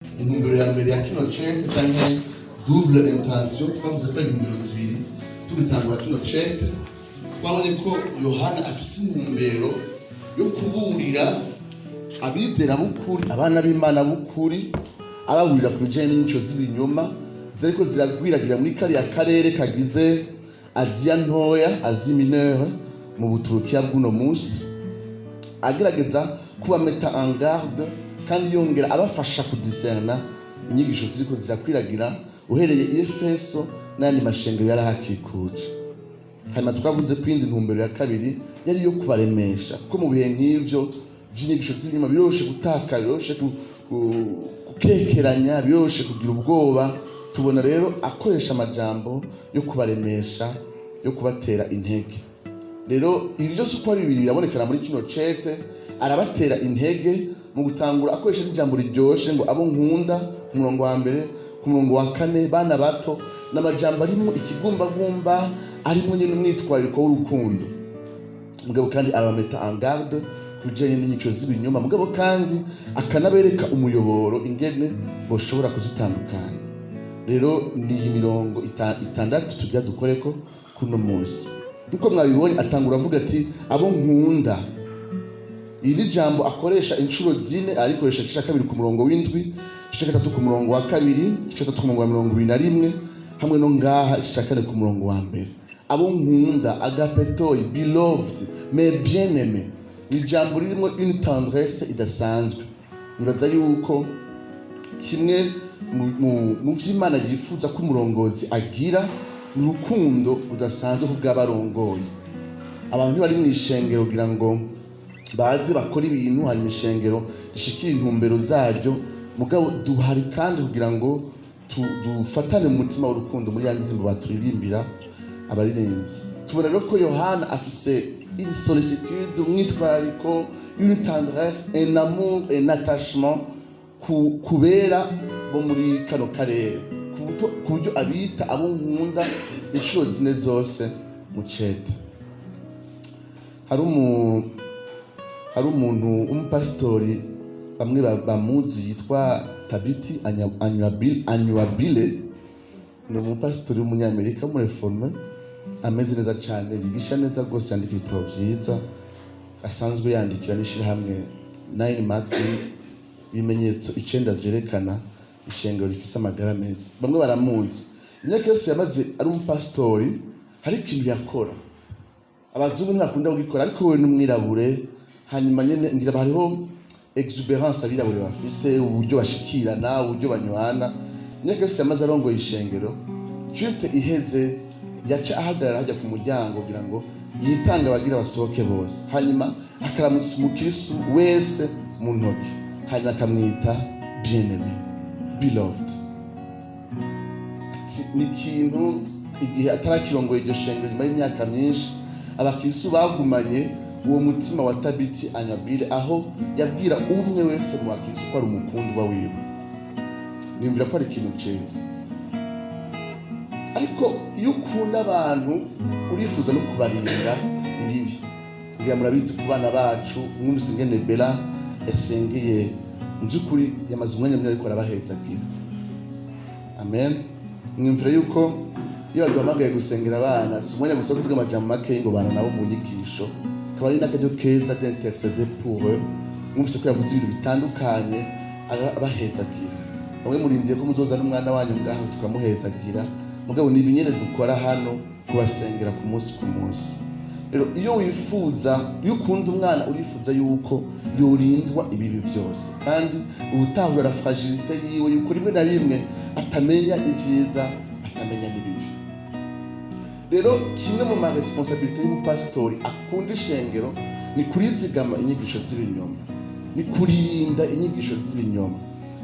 Intumbero ya mbere ya kino cete, canke double intention, twavuze ko ari intumbero zibiri. Tugitangura kino cete, twabonye ko Yohana afise intumbero yo kuburira abizera b'ukuri, abana b'Imana b'ukuri, ababurira ku bijanye n'inyico z'ibinyoma ziriko ziragwiragira muri kariya karere kagize Aziya Ntoya, Asie Mineure, mu Buturukiya bw'uno munsi, agerageza kubameta en garde kandi yongera abafasha kudiserna inyigisho ziriko zirakwiragira uhereye i Efeso n'ayandi mashengero yari ahakikuje. Hanyuma twavuze ko iyindi ntumbero ya kabiri yari iyo kubaremesha, kuko mu bihe nk'ivyo vy'inyigisho z'inyuma biroroshe gutaka, biroroshe gukekeranya, biroroshe kugira ubwoba. Tubona rero akoresha amajambo yo kubaremesha, yo kubatera intege. Rero ibi byose uko ari bibiri birabonekana muri kino cete. Arabatera intege mu gutangura akoresha n'ijambo riryoshe ngo "abo nkunda" ku murongo wa mbere, ku murongo wa kane "bana bato". N'amajambo arimo ikigumbagumba, arimo nyine umwitwarariko w'urukundo, mugabo kandi arabameta en garde ku bijanye n'inyico z'ibinyoma, mugabo kandi akanabereka umuyoboro ingene boshobora kuzitandukanya. Rero ni iyi mirongo itandatu tugira dukoreko kuno munsi. Nkuko mwabibonye, atangura avuga ati "abo nkunda". Iri ni jambo akoresha inshuro zine. Arikoresha igice cya kabiri ku murongo w'indwi, igice cya gatatu ku murongo wa kabiri, igice cya gatatu ku murongo wa 21, hamwe no ngaha igice cya kane ku murongo wa mbere. "Abo nkunda", "agapetoi", "beloved", "mes bien aimés", ni ijambo ririmo une tendresse idasanzwe. Nibaza yuko kimwe mu vy'Imana yifuza ko umurongozi agira ni urukundo rudasanzwe ku bw'abarongoye. Abantu ntibari mu ishengero kugira ngo baze bakora ibintu hanyuma ishengero rishikire intumbero zaryo, mugabo duhari kandi kugira ngo dufatane mu mutima w'urukundo muri ya ndirimbo baturirimbira abaririmbyi. Tubona rero ko Yohana afise une sollicitude, umwitwarariko, une tendresse, un amour, un attachement ku kubera bo muri kano karere, ku buryo abita "abo nkunda" inshuro zine zose mu cete. Hari umuntu w'umupasitori bamwe bamuzi yitwa Tabiti Anyabwile. Ni umupasitori w'umunyamerika w'umu réformé, ameze neza cyane, yigisha neza rwose, yandika ibitabo byiza, asanzwe yandikira n'ishyirahamwe Nine Marks, ibimenyetso icenda vyerekana ishengero rifise amagara meza. Bamwe baramuzi. Imyaka yose yamaze ari umupasitori, hari ikintu yakora abazungu ntibakunda kugikora, ariko we n'umwirabure. Hanyuma nyene ngira hariho exubérance abirabure bafise, uburyo bashikirana, uburyo banywana. Imyaka yose yamaze arongoye ishengero, culte iheze yaca ahagarara hajya ku muryango kugira ngo yitange abagira basohoke bose, hanyuma akaramutsa umukirisu wese mu ntoki, hanyuma akamwita "bien-aimé", "beloved". Ati, ni ikintu igihe atarakirongoye iryo shengero, nyuma y'imyaka myinshi, abakirisu bagumanye uwo mutima wa Tabiti Anyabwile, aho yabwira umwe wese mu bakirisu ko ari umukundwa wiwe. Niyumvira ko ari ikintu ciza, ariko iyo ukunda abantu urifuza no kubarinda ibibi. Ngira murabizi ku bana bacu, mwumvise ingene Bella yasengeye. Mu by'ukuri yamaze umwanya munini ariko arabahezagira. Amen. Mwumvira yuko iyo baduhamagaye gusengera abana, si umwanya gusa wo kuvuga amajambo make ngo bana nabo mu nyigisho, akaba ari n'akaryo keza d'intercéder pour eux. Mwumvise ko yavuze ibintu bitandukanye abahezagira. Bamwe murindiye ko muzoza n'umwana wanyu ngaho tukamuhezagira, mugabo ni ibinyene dukora hano, kubasengera ku munsi ku munsi. Rero iyo wifuza, iyo ukunda umwana, urifuza yuko yorindwa ibibi byose, kandi ubutahura la fragilité yiwe, yuko rimwe na rimwe atamenya ibyiza, atamenya n'ibibi. Rero kimwe mu ma responsabilités y'umupasitori akunda ishengero ni kurizigama inyigisho z'ibinyoma, ni kurinda inyigisho z'ibinyoma.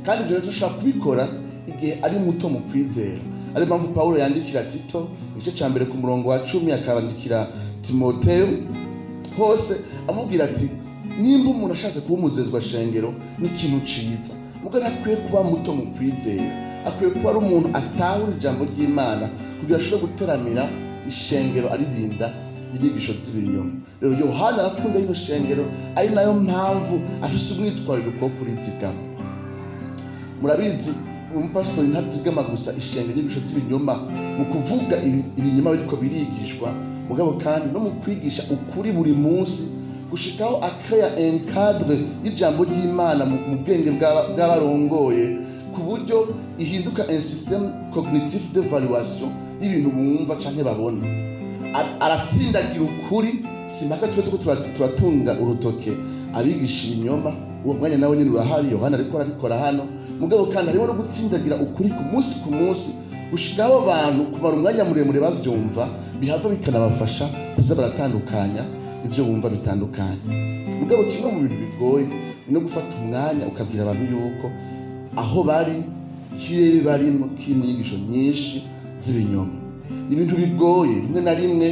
Kandi ibyo rero dushobora kubikora igihe ari muto mu kwizera. Ariyo mpamvu Pawulo yandikira Tito igice cya mbere ku murongo wa 10, akabandikira Timoteyo, hose amubwira ati nimba umuntu ashatse kuba umuzezwa shengero ni ikintu ciza, mugabo ntakwiye kuba muto mu kwizera, akwiye kuba ari umuntu atahura ijambo ry'Imana kugira ashobore guteramira ishengero aririnda inyigisho z'ibinyoma. Rero Yohana arakunda rino shengero, ari nayo mpamvu afise umwitwarariko wo kurizigama. Murabizi, umupasitori ntazigama gusa ishenge inyigisho z'ibinyoma mu kuvuga ibinyoma biriko birigishwa, mugabo kandi no mu kwigisha ukuri buri munsi, gushikaho akaya un cadre y'ijambo ry'Imana mu bwenge bw'abarongoye, ku buryo ihinduka un système cognitif d'évaluation y'ibintu bumva canke babona. Aratsindagira ukuri. Si mpaka tube turiko turatunga urutoke abigisha ibinyoma. Uwo mwanya nawe nyine urahari, Yohana ariko arabikora hano. Mugabo kandi harimo no gutsindagira ukuri ku munsi ku munsi, gushikaho abantu kumara umwanya muremure bavyumva, bihava bikanabafasha kuza baratandukanya ivyo bumva bitandukanye. Mugabo kimwe mu bintu bigoye ni no gufata umwanya ukabwira abantu yuko aho bari, ikirere barimo kirimo inyigisho nyinshi z'ibinyoma. Ni ibintu bigoye. Rimwe na rimwe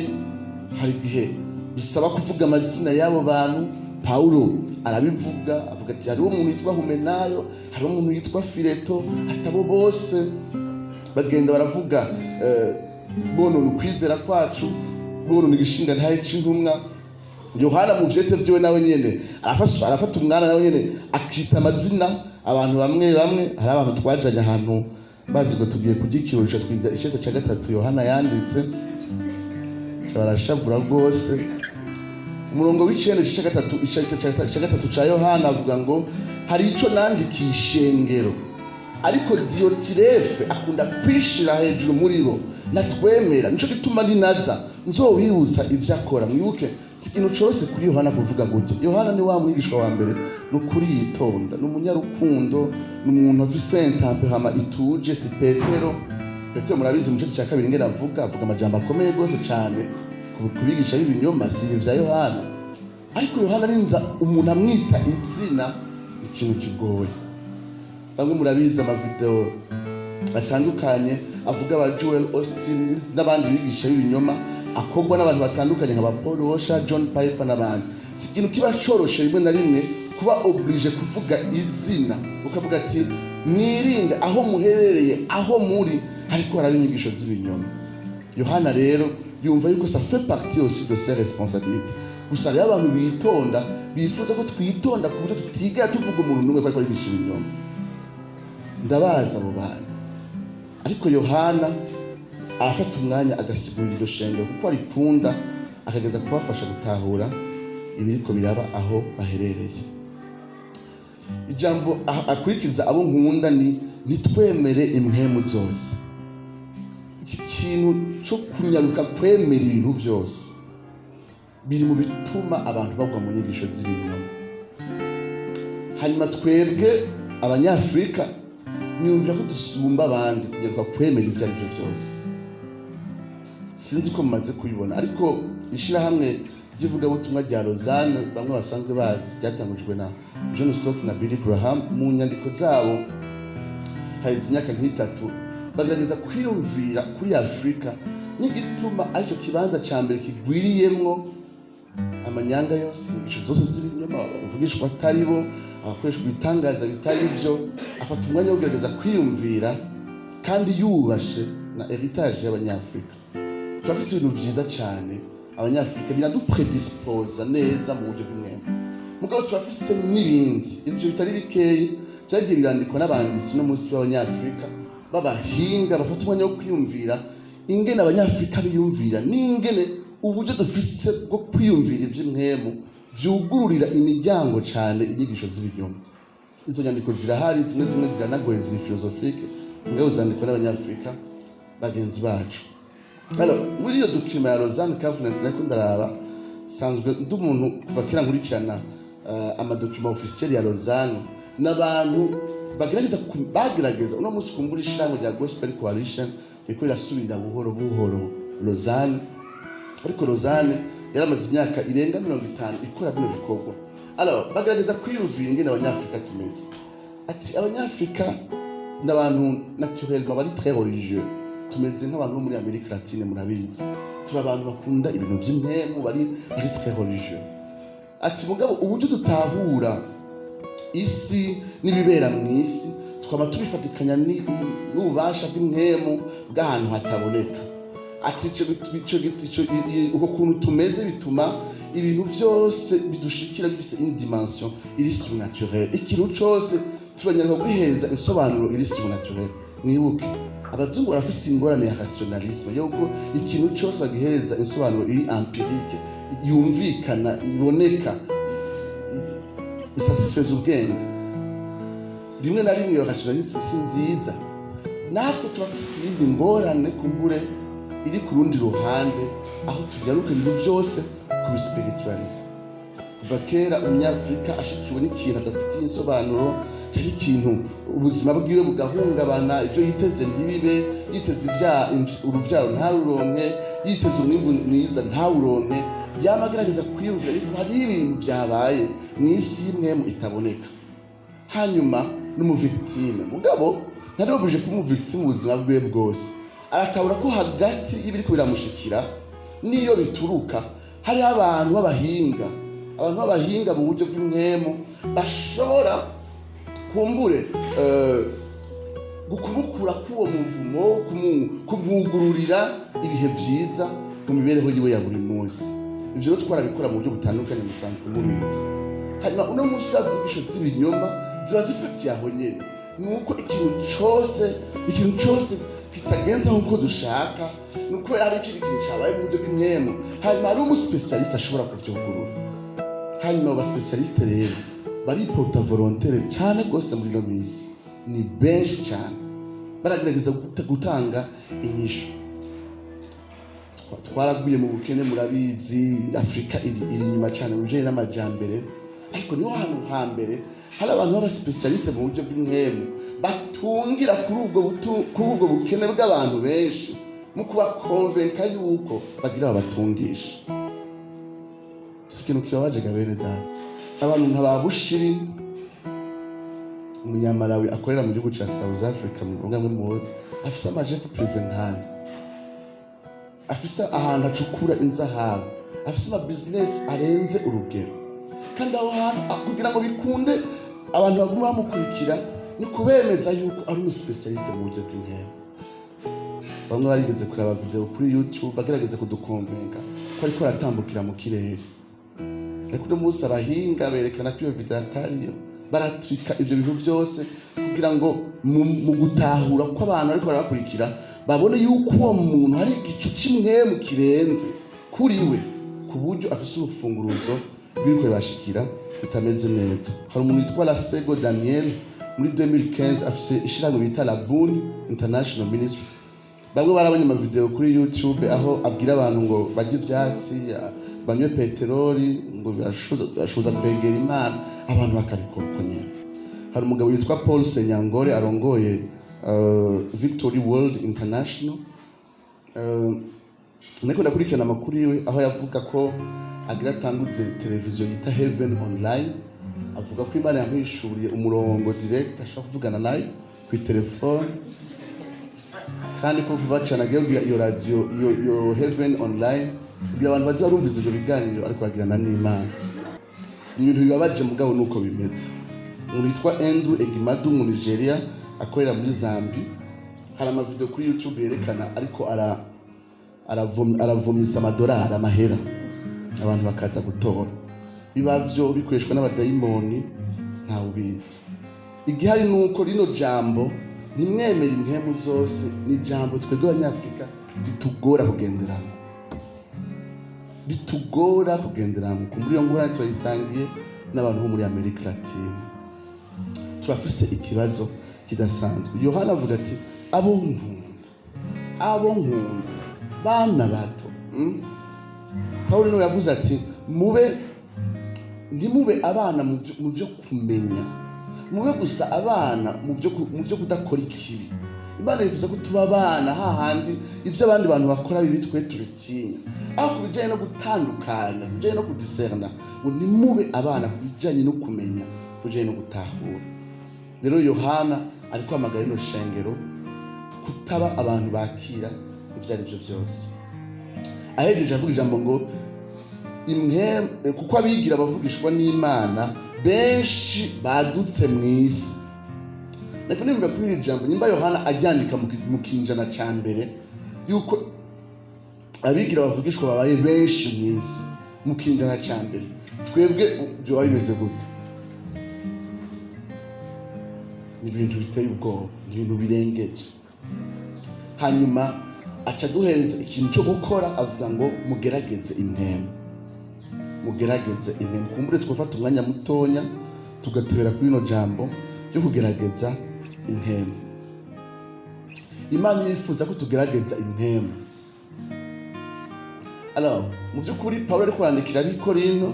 hari igihe bisaba kuvuga amazina y'abo bantu. Pawulo arabivuga, avuga ati: "Hariho umuntu yitwa Humenayo, hariho umuntu yitwa Fileto." Ati: "Abo bose bagenda baravuga, bonona ukwizera kwacu, bonona igishinga ntahe c'intumwa." Yohana mu vyete vyiwe nawe nyene arafata umwana nawe nyene akita amazina abantu bamwe bamwe. Hari abantu twajanye ahantu bazi ngo tugiye kugikirurisha, twiga icete ca gatatu Yohana yanditse, barashavura rwose. Umurongo w'icenda, igice ca gatatu, icete ca gatatu ca Yohana, avuga ngo: "Hari ico nandikiye ishengero, ariko Diyotirefe akunda kwishira hejuru muri bo, natwemera. Nico gituma ninaza nzobibutsa ivyo akora." Mwibuke, si ikintu corose kuri Yohana kuvuga gutya. Yohana ni wa mwigishwa wa mbere, ni ukuri yitonda, ni umunyarukundo, ni umuntu afise tempérament ituje. Si Petero. Petero murabizi mu gice cya kabiri ingene avuga amajambo akomeye rwose cane ku bigisha b'ibinyoma. Si ibi vya Yohana. Ariko Yohana arinza umuntu amwita izina, ikintu kigoye. Bamwe murabizi amavideo atandukanye avuga aba Joel Osteen n'abandi bigisha b'ibinyoma, akorwa n'abantu batandukanye nka ba Paul Washer, John Piper n'abandi. Si ikintu kiba coroshe rimwe na rimwe kuba obligé kuvuga izina, ukavuga ati: "Mwirinde aho muherereye, aho muri ariko haraba inyigisho z'ibinyoma." Yohana rero yumva yuko ça fait partie aussi de ses responsabilités. Gusa rero abantu bitonda, bifuza ko twitonda ku buryo tutigera tuvuga umuntu n'umwe ko ariko arigisha ibinyoma. Ndabazi abo bantu. Ariko Yohana arafata umwanya agasigurira iryo shengero kuko arikunda, akageza kubafasha gutahura ibiriko biraba aho baherereye. Ijambo akurikiza, abo nkunda, ni "Nitwemere impwemu zose". Iki kintu cyo kunyaruka kwemera ibintu byose biri mu bituma abantu bagwa mu nyigisho z'ibinyoma. Hanyuma twebwe Abanyafurika nyumvira ko dusumba abandi kunyaruka kwemera ibyo ari byo byose. Sinzi ko mumaze kubibona, ariko ishyirahamwe ry'ivugabutumwa rya Lausanne, bamwe basanzwe bazi, ryatangujwe na John Stott na Billy Graham, mu nyandiko zabo haheze imyaka nk'itatu bagerageza kwiyumvira kuri Afurika n'igituma aricyo kibanza cya mbere kigwiriyemwo amanyanga yose, inyigisho zose z'ibinyoma, abavugishwa atari bo, abakoreshwa ibitangaza bitari byo. Afata umwanya wo kugerageza kwiyumvira kandi yubashe na héritage y'Abanyafurika. Turafite ibintu byiza cyane Abanyafurika, biradupredisposa neza mu buryo bw'imwema. Mugabo turafise n'ibindi, ivyo bitari bikeyi byagiye birandikwa n'abanditsi no munsi b'Abanyafurika b'abahinga, bafata umwanya wo kwiyumvira ingene Abanyafurika biyumvira n'ingene uburyo dufise bwo kwiyumvira ivy'impwemu vyugururira imiryango cane inyigisho z'ibinyoma. Izo nyandiko zirahari, zimwe zimwe ziranagoye, ziri philosophique, mugabo zandikwa n'Abanyafurika bagenzi bacu. Alors, muri iyo document ya Lausanne Covenant nariko ndaraba, sanzwe ndi umuntu kuva kera nkurikirana amadocuments officiels ya Lausanne n'abantu bagerageza bagerageza. Uno munsi kumbura ishirahamwe rya Gospel Coalition riko rirasubira buhoro buhoro Lausanne, ariko Lausanne yaramaze imyaka irenga 50 ikora bino bikorwa. Alors bagerageza kwiyumvira ingene Abanyafurika tumeze. Ati: "Abanyafurika ni abantu naturellement bari très religieux. Tumeze nk'abantu bo muri Amerika Latine, murabizi, turi abantu bakunda ibintu by'impemu, bari très religieux." Ati: "Mugabo uburyo dutahura isi n'ibibera mu isi, tukaba tubifatikanya n'ububasha bw'impemu bw'ahantu hataboneka." Ati: "Ico gitu- ico gitu- ico uko kuntu tumeze bituma ibintu byose bidushikira bifise une dimension iri surnaturelle, ikintu cose." Turanyarwa guheza insobanuro iri surnaturelle. Mwibuke, abazungu barafise ingorane ya rationalisme, yuko ikintu cyose bagihereza insobanuro iri empirique, yumvikana, iboneka, isatisfeza ubwenge. Rimwe na rimwe iyo rationalisme si nziza. Natwe turafise iyindi ngorane kumbure iri ku rundi ruhande, aho tugaruka ibintu byose kubispiritualiza. Kuva kera umunyafurika ashikiwe n'ikintu adafitiye insobanuro, cyangwa ikintu ubuzima bwiwe bugahungabana, ibyo yiteze ntibibe, yiteze urubyaro ntaruronke, yiteze umwimbu mwiza ntawuronke, yaba agerageza kwiyumvira yuko hariho ibintu byabaye mu isi y'imwemu itaboneka. Hanyuma n'umuvictime, mugabo ntaribabuje kuba umuvictime ubuzima bwiwe bwose. Aratabura ko hagati y'ibiriko biramushikira n'iyo bituruka hariho abantu b'abahinga, abantu b'abahinga mu buryo bw'imwemu, bashobora kumbure gukumukura k'uwo muvumo, kumwugururira ibihe vyiza mu mibereho yiwe ya buri munsi. Ivyo rero twarabikora mu buryo butandukanye, musanzwe mubizi. Hanyuma uno munsi uravye inyigisho z'ibinyoma ziba zifatiye aho nyene, ni uko ikintu cose kitagenze nk'uko dushaka, ni ukubera hari ikindi kintu cabaye mu buryo bw'imwemu. Hanyuma hariho umuspécialiste ashobora kuvyugurura. Hanyuma abo baspécialiste rero bariporta volontaire cyane rwose. Muri ino minsi ni benshi cyane, baragerageza gutanga inyishu. Twaraguye mu bukene, murabizi. Afurika iri inyuma cyane mu bijanye n'amajambere, ariko niho hantu hambere hari abantu b'abaspécialiste mu buryo bw'imwemu batungira kuri ubwo bukene bw'abantu benshi mu kubakonvenka yuko bagira babatungisha. Si ikintu kibabaje ga bene data? Abantu nka ba Bushiri, umunyamalawi akorera mu gihugu ca South Africa, mu bamwe muzi, afise amajet privé nkane, afise ahantu acukura inzahabu, afise ama business arenze urugero. Kandi aho hantu, kugira ngo bikunde abantu baguma bamukurikira, ni kubemeza yuko ari umuspécialiste mu buryo bw'inkera. Bamwe barigeze kuraba video kuri YouTube bagerageza kudukonvenka ko ariko aratambukira mu kirere, ariko uno munsi abahinga berekana ko iyo video atariyo. Baratrika ivyo bintu byose kugira ngo mu gutahura ko abantu ariko barabakurikira babone yuko uwo muntu hari igicu kimwemu kirenze kuri we, ku buryo afise urufunguruzo rw'ibiriko bibashikira bitameze neza. Hari umuntu witwa Lasego Daniel, muri 2015 afise ishirahamwe bita Labuni International Ministry. Bamwe barabonye amavideo kuri YouTube aho abwira abantu ngo barye ivyatsi, banywe peteroli, ngo birashuza kwegera Imana. Abantu bakabikora uko nyene. Hari umugabo witwa Paul Senyangore arongoye Victory World International. Nariko ndakurikirana amakuru yiwe, aho yavuga ko agira atanguze televiziyo yita Heaven Online. Avuga ko Imana yamuhishuriye umurongo direct ashobora kuvugana nayo ku telefone, kandi ko vuba cyane agiye kugira iyo radio, iyo Heaven Online, kugira abantu baze barumviza ivyo biganiro ariko bagirana n'Imana. Ni ibintu bibabaje, mugabo nuko bimeze. Umuntu witwa Andrew Egimadu mu Nigeria akorera muri Zambi, hari amavideo kuri YouTube yerekana ariko aravomisa amadolari, amahera, abantu bakaza gutora. Biba vyo bikoreshwa n'abadayimoni, ntawe ubizi. Igihari ni uko rino jambo "ntimwemere impemu zose" ni ijambo twebwe abanyafurika ritugora kugenderamo, ritugora kugenderamo. Kumbura iyo ngorane turayisangiye n'abantu bo muri Amerika Latine. Turafise ikibazo kidasanzwe. Yohana avuga ati: "Abo nkunda, abo nkunda, bana bato." Pawulo niwe yavuze ati: "Mube, ntimube abana mu vyo kumenya, mube gusa abana mu vyo kudakora ikibi." Imana yifuza ko tuba abana hahandi ibyo abandi bantu bakora bibi twe tubitinya, aho ku bijyanye no gutandukanya, ku bijyanye no kudiserna, ngo ntimube abana ku bijyanye no kumenya, ku bijyanye no gutahura. Rero Yohana ari kwamagara rino shengero kutaba abantu bakira ibyo ari byo byose. Ahejeje avuga ijambo ngo imwe, kuko abigira abavugishwa n'Imana benshi badutse mu isi. Ariko nimba kuri iri jambo, nimba Yohana aryandika mu kinjana ca mbere yuko abigira bavugishwa babaye benshi mu isi mu kinjana ca mbere, twebwe byoba bimeze gute? Ni ibintu biteye ubwoba, ni ibintu birengeje. Hanyuma aca aduhereza ikintu cyo gukora, avuga ngo mugerageze impwemu, mugerageze impwemu. Kumbure twafata umwanya mutonya tugatebera kuri rino jambo ryo kugerageza impwemu. Imana yifuza ko tugerageza impwemu. Alors, mu by'ukuri Pawulo ari kwandikira Abikorinto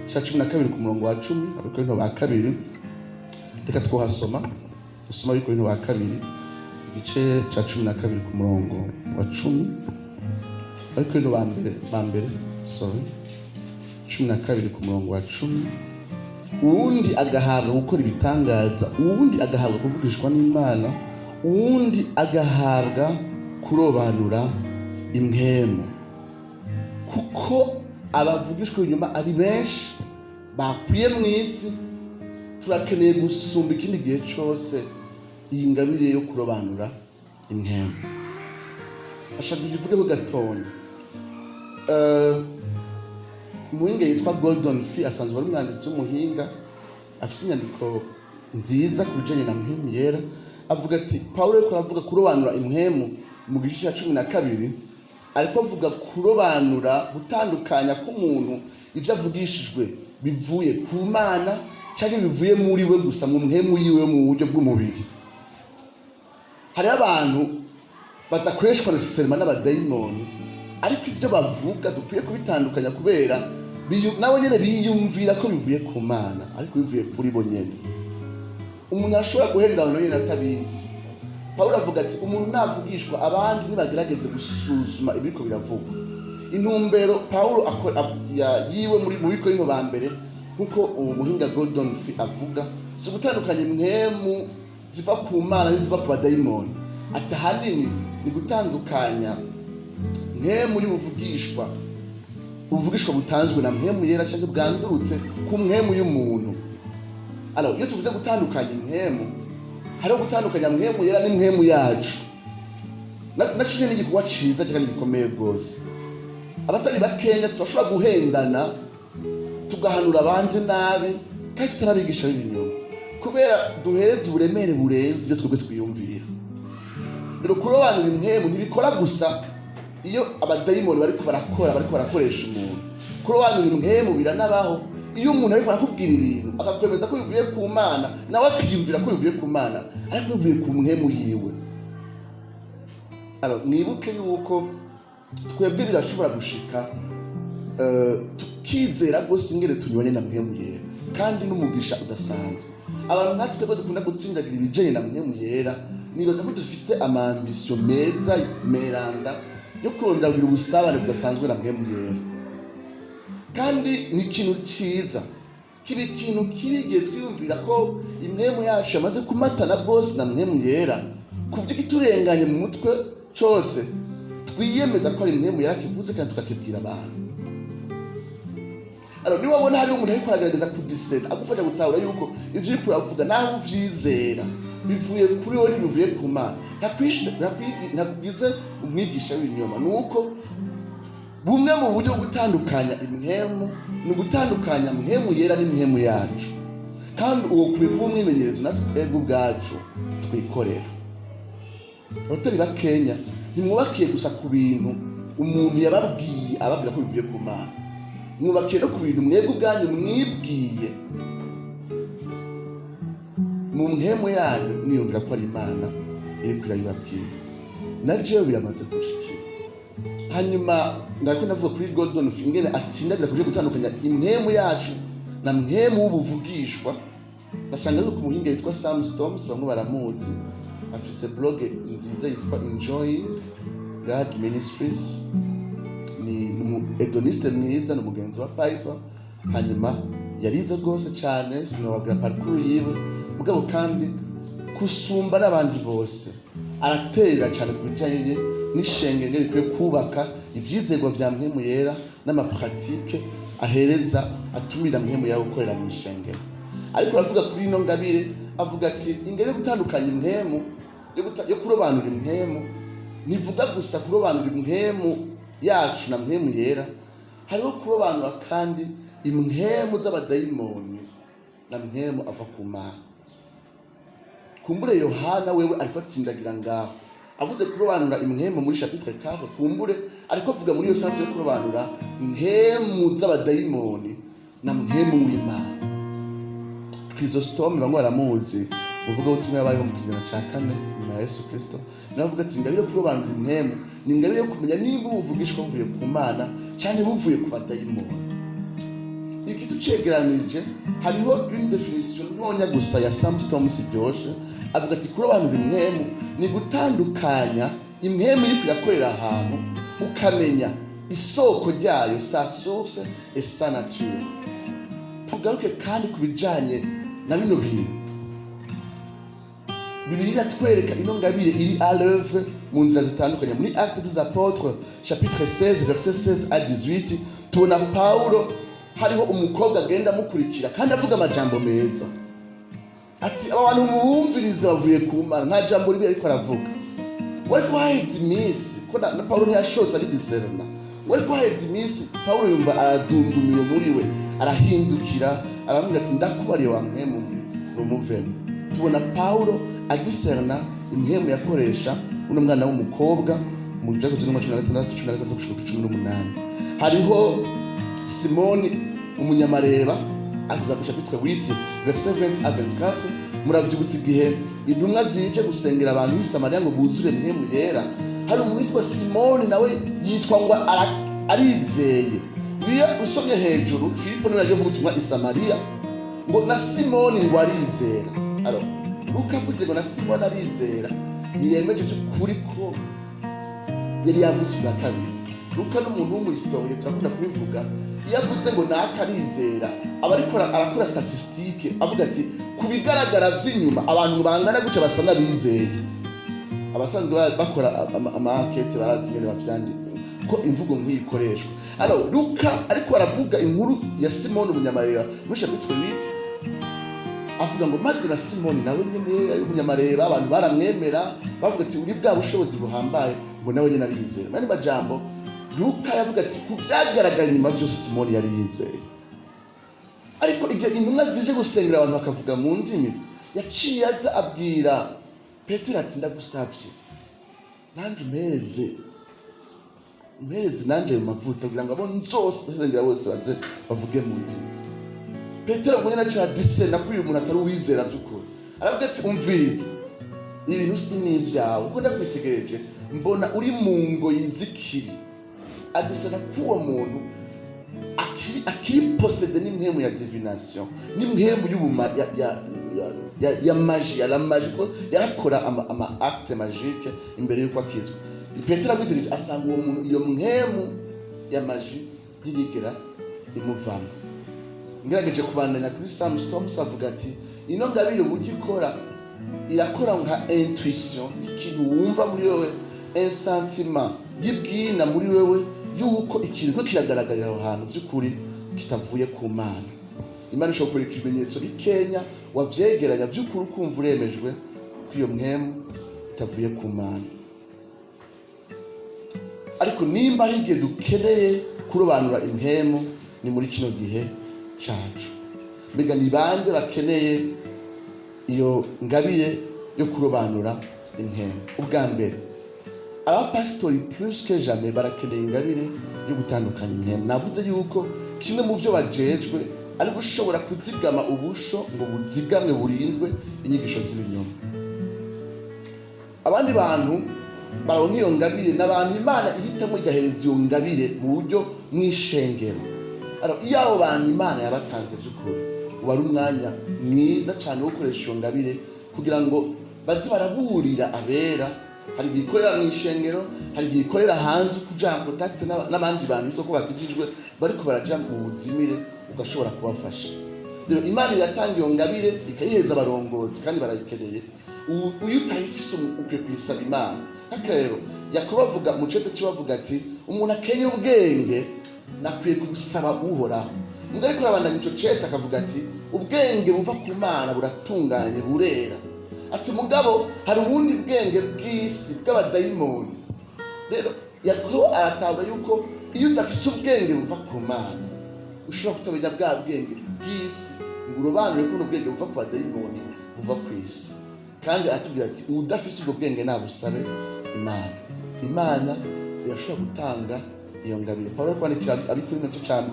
cya 12 ku murongo wa 10, Abikorinto ba kabiri, reka twohasoma, dusoma Abikorinto ba kabiri igice cya 12 ku murongo wa 10. Abikorinto ba mbere, sorry, 12 ku murongo wa 10. Uwundi agahabwa gukora ibitangaza, uwundi agahabwa kuvugishwa n'Imana, uwundi agahabwa kurobanura impwemu, kuko abavugishwa inyuma ari benshi bakwiye mu isi. Turakeneye gusumba ikindi gihe cyose iyi ngabire yo kurobanura impwemu. Ashaka ivugeho gatonya. Umuhinga yitwa Gordon Fee, asanzwe ari umwanditsi w'umuhinga, afite inyandiko nziza ku bijyanye na mpwemu yera. Avuga ati Pawulo ariko aravuga kurobanura impwemu mu gice cya 12, ariko avuga kurobanura, gutandukanya k'umuntu ibyo avugishijwe bivuye ku Mana cyangwa bivuye muri we gusa, mu mpwemu yiwe, mu buryo bw'umubiri. Hariho abantu badakoreshwa nécessairement n'abadayimoni, ariko ibyo bavuga dukwiye kubitandukanya, kubera nabo nyene biyumvira ko bivuye ku Mana, ariko bivuye kuri bo nyene. Umuntu arashobora guhenda abantu nyene atabizi. Pawulo avuga ati umuntu navugishwa abandi, nibagerageze gusuzuma ibiriko biravugwa. Intumbero Pawulo yiwe muri mu Bikorinto ba mbere, nkuko uwo muhinga Gordon Fee avuga, si ugutandukanya impwemu ziva ku Mana n'iziva ku badayimoni. Ati ahanini ni gutandukanya mpwemu y'ubuvugishwa, ubuvugishwa butanzwe na mpwemu yera cyangwa bwandurutse ku mpwemu y'umuntu. Alors, iyo tuvuze gutandukanya impwemu, hariho gutandukanya mpwemu yera n'impwemu yacu. Naco nyene ni igikorwa ciza kandi gikomeye rwose. Abatari bakenya turashobora guhendana, tugahanura abandi nabi kandi tutarabigisha b'ibinyoma, kubera duhereza uburemere burenze ibyo twebwe twiyumvira. Rero kurobanura impwemu ntibikora gusa iyo abadayimoni bariko barakora, bariko barakoresha umuntu. Kurobanura impwemu biranabaho iyo umuntu ariko arakubwira ibintu, akakwemeza ko bivuye ku Mana, nawe akiyumvira ko bivuye ku Mana, ariko bivuye ku mpwemu yiwe. Alors, mwibuke yuko twebwe birashobora gushika tukizera rwose ingene tunyuranye na mpwemu yera, kandi n'umugisha udasanzwe. Abantu nka twebwe dukunda gutsindagira ibijanye na mpwemu yera, nibaza ko dufise ama ambitions meza meranda yo kurondera kugira ubusabane budasanzwe na mpwemu yera, kandi ni ikintu cyiza. Kiba ikintu kibi igihe twiyumvira ko impwemu yacu yamaze kumatana bwose na mpwemu yera, ku buryo ikiturenganye mu mutwe cose twiyemeza ko ari impwemu yera kivuze, kandi tukakibwira abantu. Alors, niba wabona hariho umuntu ariko aragerageza kudisena, agufasha gutahura yuko ivyo uriko uravuga naho uvyizera bivuye kuri wowe, ntibivuye ku Mana, ntakwigize umwigisha w'ibinyoma. Ni uko bumwe mu buryo bwo gutandukanya impwemu ni ugutandukanya mpwemu yera n'impwemu yacu, kandi uwo ukwiye kuba umwimenyerezo natwe twebwe ubwacu twikorera. Abatari bakenya ntimwubakiye gusa ku bintu umuntu yababwiye ababwira ko bivuye ku Mana, mwubakiye no ku bintu mwebwe ubwanyu mwibwiye mu mpwemu yanyu, mwiyumvira ko ari Imana iriko irabibabwira. Na jewe biramaze gushikira. Hanyuma ndariko ndavuga kuri Gordon Fee, ingene atsindagira kuje gutandukanya impwemu yacu na mpwemu w'ubuvugishwa. Ndashanga yuko umuhinga yitwa Sam Storms, bamwe baramuzi, afise blog nziza yitwa Enjoying God Ministries. Ni umu hedoniste mwiza, ni umugenzi wa Piper. Hanyuma yarize rwose cyane, sinababwira parcours yiwe, mugabo kandi kusumba n'abandi bose araterera cyane ku bijyanye n'ishengero rikwiye kubaka ibyizerwa bya mpwemu yera n'ama pratiques ahereza atumira mpwemu yera gukorera mu ishengero. Ariko aravuga kuri ino ngabire, avuga ati ingabire yo gutandukanya impwemu, yo kurobanura impwemu, ntivuga gusa kurobanura impwemu yacu na mpwemu yera. Hariho kurobanura kandi impwemu z'abadayimoni na mpwemu ava ku Mana. Kumbure Yohana wewe ariko atsindagira ngaho, avuze kurobanura impwemu muri chapitre 4, kumbure ariko avuga muri iyo sens yo kurobanura impwemu z'abadayimoni na mpwemu w'Imana. Chrysostome, bamwe baramuzi, uvuga ubutumwa, yabayeho mu kinyejana ca kane nyuma ya Yesu Kristo, nawe avuga ati ingabire yo kurobanura impwemu ni ingabire yo kumenya nimba ubuvugishwa buvuye ku Mana cyane buvuye ku badayimoni. Iki tucegeranije, hariho une définition ntonya gusa ya Sam Storms iryoshe. Avuga ati kurobanura impwemu ni gutandukanya impwemu iriko irakorera ahantu, ukamenya isoko ryayo, sa source et sa nature. Tugaruke kandi ku bijanye na bino bintu. Bibiliya iratwereka ino ngabire iri à l'œuvre mu nzira zitandukanye. Muri Actes des Apôtres, chapitre 16, verset 16 à 18, tubona Paulo, hariho umukobwa agenda amukurikira kandi avuga amajambo meza, ati aba bantu mubumviriza bavuye ku Mana. Nta jambo ribi ariko aravuga. Wari waheze iminsi ko na Paulo ntiyashotse ari discerner. Wari waheze iminsi, Paulo yumva aradundumiwe muri we, arahindukira, aramubwira ati ndakubariye wa mpwemu mbi, numuvemo. Tubona Paulo adiscerna impwemu yakoresha uno mwana w'umukobwa mu Byakozwe n'intumwa 16, 13 gushika kuri 18. Hariho Simoni umunyamareba, aza ku chapitre 8, verset 20 à 24. Muravyibutsa igihe intumwa zije gusengera abantu b'i Samariya ngo buzure Mpwemu Yera, hari umuntu witwa Simoni, nawe yitwa ngo arizeye. Iyo usomye hejuru, Filipo niwe yaje kuvuga ubutumwa i Samariya, ngo na Simoni ngo arizera. Alors, Luka avuze ngo na Simoni arizera, ntiyemeje by'ukuri ko yari yavutse ubwa kabiri. Luka n'umuntu w'umuhistorien, turakunda kubivuga. Iyo avuze ngo naka arizera, aba ariko arakora statistique, avuga ati ku bigaragara vy'inyuma abantu bangana gutya basa n'abizeye. Abasanzwe bakora ama enquêtes barazi ingene bavyandika, ko imvugo nk'iyi ikoreshwa. Alors, Luka ariko aravuga inkuru ya Simoni umunyamareba muri chapitre 8, avuga ngo maze na Simoni nawe nyene ari umunyamareba, abantu baramwemera, bavuga ati uri bwa bushobozi buhambaye, ngo nawe nyene arizera. Mani majambo, Luka yavuga ati ku vyagaragara inyuma vyose Simoni yari yizeye, ariko igihe intumwa zije gusengera abantu bakavuga mu ndimi, yaciye aza abwira Petero ati ndagusavye nanje umpereze nanje ayo mavuta kugira ngo abo nzosengera bose baze bavuge mu ndimi. Petero ubwo nyene aca discerna ko uyu muntu atari uwizera by'ukuri. Aravuga ati umviriza, ibintu si n'ibyawe, kuko ndakwitegereje mbona uri mu ngoyi z'ikibi. Adiscerna ko uwo muntu akiri possédé n'impwemu ya divination, n'impwemu y'ubuma ya magie, ya la magie, ko yarakora ama acte magique imbere y'uko akizwa. Petero amwitegereje asanga uwo muntu iyo mpwemu ya magie ntiyigera imuvamo. Ngerageje kubandanya kuri Sam Storms, avuga ati ino ngabire uburyo ikora, irakora nka intuition, ikintu wumva muri wewe, un sentiment y'ibwina muri wewe yuko ikintu ko kiragaragarira aho hantu by'ukuri kitavuye ku Mana. Imana ishobora kwereka ibimenyetso bikenya, wavyegeranya, by'ukuri ukumva uremejwe ko iyo mpwemu itavuye ku Mana. Ariko nimba ari igihe dukeneye kurobanura impwemu, ni muri kino gihe cacu. Mbega ni bande bakeneye iyo ngabire yo kurobanura impwemu? Ubwa mbere, abapasitori plus que jamais barakeneye ingabire yo gutandukanya impwemu. Navuze yuko kimwe mu byo bajejwe ari gushobora kuzigama ubusho ngo buzigamwe, burindwe inyigisho z'ibinyoma. Abandi bantu baronka iyo ngabire ni abantu Imana ihitamo igahereza iyo ngabire mu buryo mw'ishengero. Alors, iyo abo bantu Imana yabatanze by'ukuri, uba ari umwanya mwiza cyane wo gukoresha iyo ngabire kugira ngo baze baraburira abera. Hari igihe ikorera mu ishengero, hari igihe ikorera hanze, kuja en contact n'abandi bantu bitwa ko bakijijwe bariko baraja mu buzimire, ugashobora kubafasha. Rero Imana iratanga iyo ngabire, ikayihereza abarongozi, kandi barayikeneye. Uyu utayifise ukwiye kuyisaba Imana. Nk'akarero, Yakobo avuga mu cete ciwe, avuga ati umuntu akenye ubwenge nakwiye kubusaba Uhoraho. Mbwa ariko arabandanya ico cete, akavuga ati ubwenge buva ku Mana buratunganye, burera. Ati mugabo hari ubundi bwenge bw'isi, bw'abadayimoni. Rero Yakobo aratanga yuko iyo udafise ubwenge buva ku Mana, ushobora kutamenya bwa bwenge bw'isi ngo urobanure ko buno bwenge buva ku badayimoni buva ku isi. Kandi aratubwira ati: "Udafise ubwo bwenge nabusabe Imana." Imana irashobora gutanga iyo ngabire. Pawulo ari kwandikira ab'i Korinto cyane,